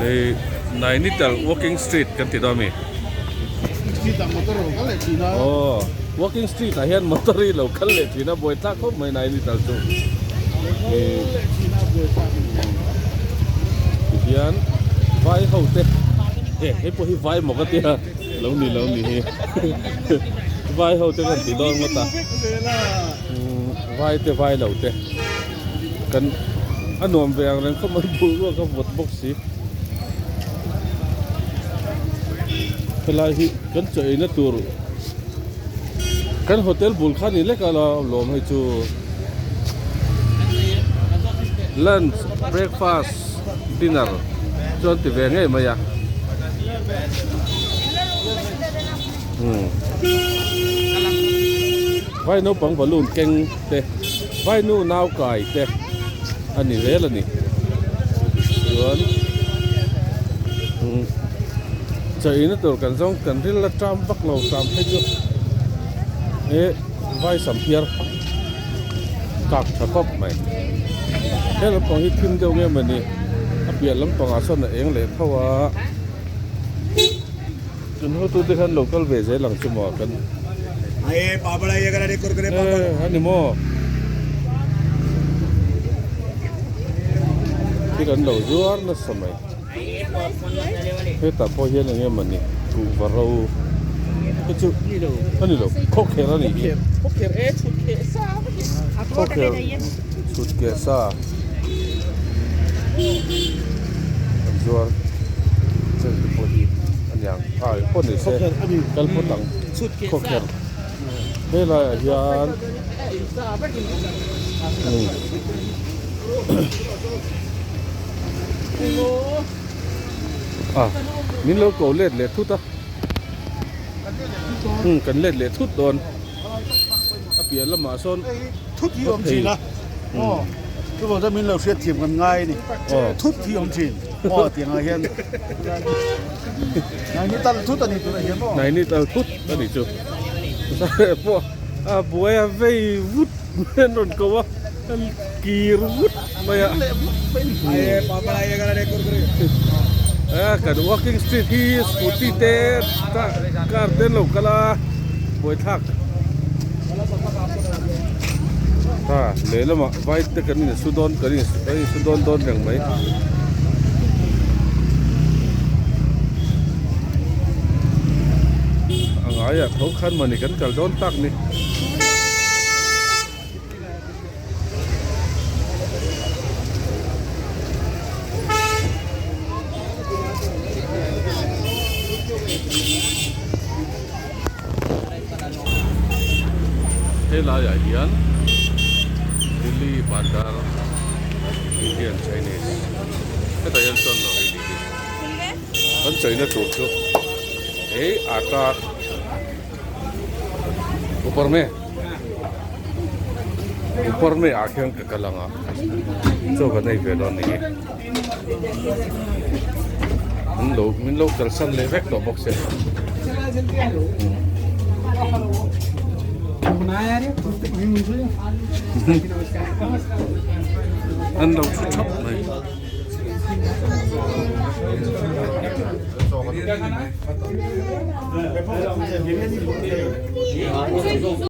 Hei Nainital walking street kan ti dawn a mi? Aw walking street ah hian motor hi lo kal leh thin a buai tlak khawp mai Nainital chu. Tihian vai ho te e hei pawh hi vai maw ka tia lo ni lo ni hi vai ho te kan ti dawn ngawt a vai te vai lo te. Kan a nuam ve ang reng khawp mai boruak a vawt bawk si. Helai hi kan chaw eina tur kan hotel bul kha ni lek a lawm hei chu lunch breakfast dinner chu an ti ve ngei mai a. Vai naupang balloon keng te vai nu nau kai te a ni zel a ni chuan umm chaina tur kan zawng kan ril a ṭam vak lo ṭam phei chu eh vai sam phiar kak tha khawp mai he lampang hi thim deuh nge mawni a piah lampangah sawn a eng leh tho a. Kan hotute khan lo kal ve zel ang chu maw kan eh ani maw thil an lo zuar nasa mai hetah pawh hian eng emaw ni kuhva ro te chu ani lo khawkher a nih hi khawkher chhut keh sa. An zuar chen te pawh hi a niang a eng pawh ni se kal phawt ang khawkher helai ah hian a min lo ko let leh thut a kan let leh thut dawn. A piah lamah sawn thut hi awm thin a aw chuvang chuan min lo hriat thiam kan ngai a ni thut hi awm thin aw tiang ah hian Nainital thut a ni tunah hian maw Nainital thut a ni chu pawh a buai a vei vut mai an rawn ko a an kir vut mai a kan walking street hi scooty te car te an lo kal a. Buaithlak ha lehlamah vai te kan insu dawn kan insu dawn dawn reng mai. A ngaiah tho khan mawni kan kal dawn tak ni. Helai ah hian Delhi Bandar Indian Chinese hetah hian chuan lo ei nih hi kan cheina tur chu ei ata upar me upar me ah khian ka kal ang a chaw kan ei ve dawn nih hi an lo min lo kalsan leh vek tawh bawk se an lo thu thap mai.